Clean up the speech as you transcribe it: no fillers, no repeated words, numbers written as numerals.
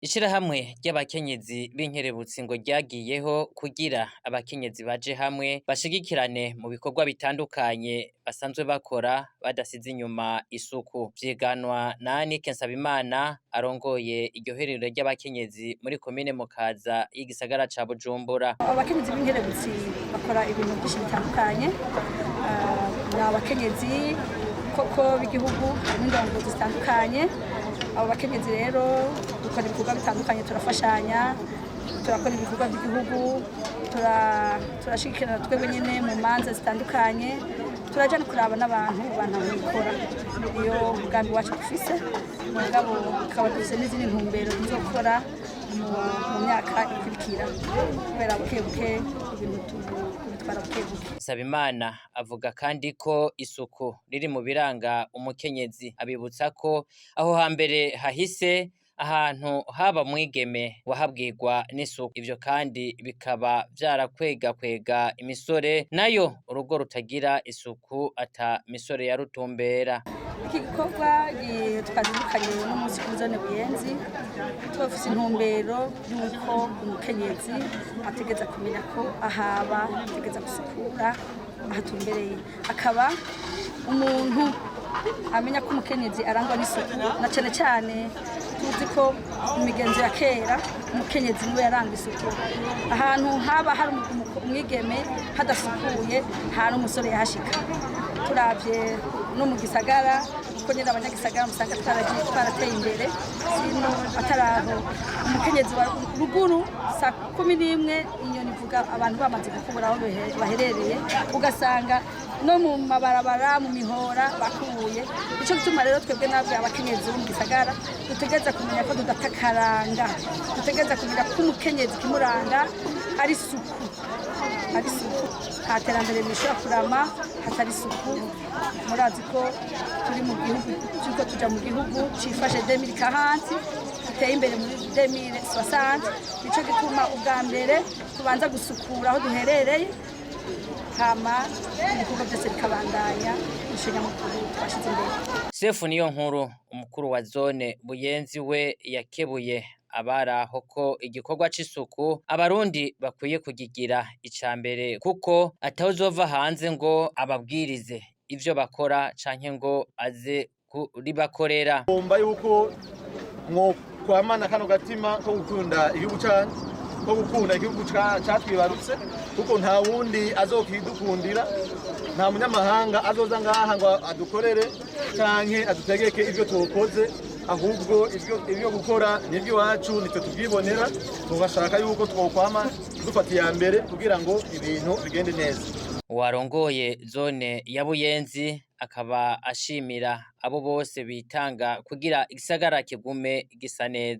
Ishirahamwe ry'abakenyezi b'inkerebutsi ngo ryagiyeho kugira abakenyezi baje hamwe bashigikirane mu bikorwa bitandukanye basanzwe bakora badasize inyuma isuku. Vyiganwa na Anike Nsabimana arongoye iryo huriro ry'abakenyezi muri komine Mukaza y'igisagara ca Bujumbura. Abakenyezi b'inkerebutsi bakora ibintu byinshi bitandukanye. Ni abakenyezi koko b'igihugu, harimo indongozi zitandukanye. Abo bakenyezi rero dukora ibikorwa bitandukanye, turafashanya, turakora ibikorwa by'igihugu, turashigikirana twebwe nyine mu manza zitandukanye, turaja no kuraba n'abantu bantu bikora. Iyo mugambi wacu dufise, mugabo tukaba dufise n'izindi ntumbero tuzokora mu myaka ikurikira, kubera buke buke ibintu tubitwara buke buke. Nsabimana avuga kandi ko isuku riri mu biranga umukenyezi, abibutsa ko aho hambere hahise ahantu haba mwigeme wahabwirwa n'isuku, ivyo kandi bikaba vyarakwegakwega imisore, nayo urugo rutagira isuku ata misore yarutumbera. Iki gikorwa twazindukanye uno munsi kuri zone Buyenzi, tubafise intumbero y'uko umukenyezi ategeza kumenya ko ahaba ategeza gusukura ahatumbereye, akaba umuntu amenya ko umukenyezi arangwa n'isuku, na cane cane tuzi ko mu migenzo ya kera umukenyezi niwe yaranga isuku. Ahantu haba hari umwigeme hadasukuye, nta n'umusore yahashika. Turavye no mu gisagara, kuko nyine abanyagisagara musanga twaragiye twarateye imbere, sino ataraho umukenyezi wa ruguru saa 11 inyoni ivuga abantu bamaze gukubura aho baherereye, ugasanga no mu mabarabara, mu mihora bakubuye. Nico gituma rero twebwe nabwe abakenyezi bo mu gisagara dutegereza kumenya ko tudatakaranga, dutegereza kumenya ko umukenyezi kimuranga ari isuku, ari isuku. Nta terambere rishobora kurama hatari isuku. Murazi ko turi mu gihugu, turiko tuja mu gihugu cifashe 2040, giteye imbere muri 2060. Nico gituma ubwa mbere tubanza gusukura aho duherereye, hama ibikorwa byose bikabandanya. Nico nyamukuru twashize imbere. Sefu niyo nkuru, umukuru wa zone Buyenzi, we yakebuye abari aho ko igikorwa c'isuku abarundi bakwiye kugigira ica mbere, kuko atawuzova hanze ngo ababwirize ivyo bakora canke ngo aze kuribakorera. Ngomba yuko mwokwamana kano gatima ko gukunda igihugu canyu, ko gukunda igihugu catwibarutse, kuko nta wundi azokidukundira, nta munyamahanga azoza ngaha ngo adukorere canke adutegeke ivyo tukoze. Ahubwo ivyo gukora nivyo iwacu, nitwe tuvyibonera. Tugashaka yuko twokwama dufata iya mbere kugira ngo ibintu bigende neza. Uwarongoye zone ya Buyenzi akaba ashimira abo bose bitanga kugira igisagara kigume gisa neza.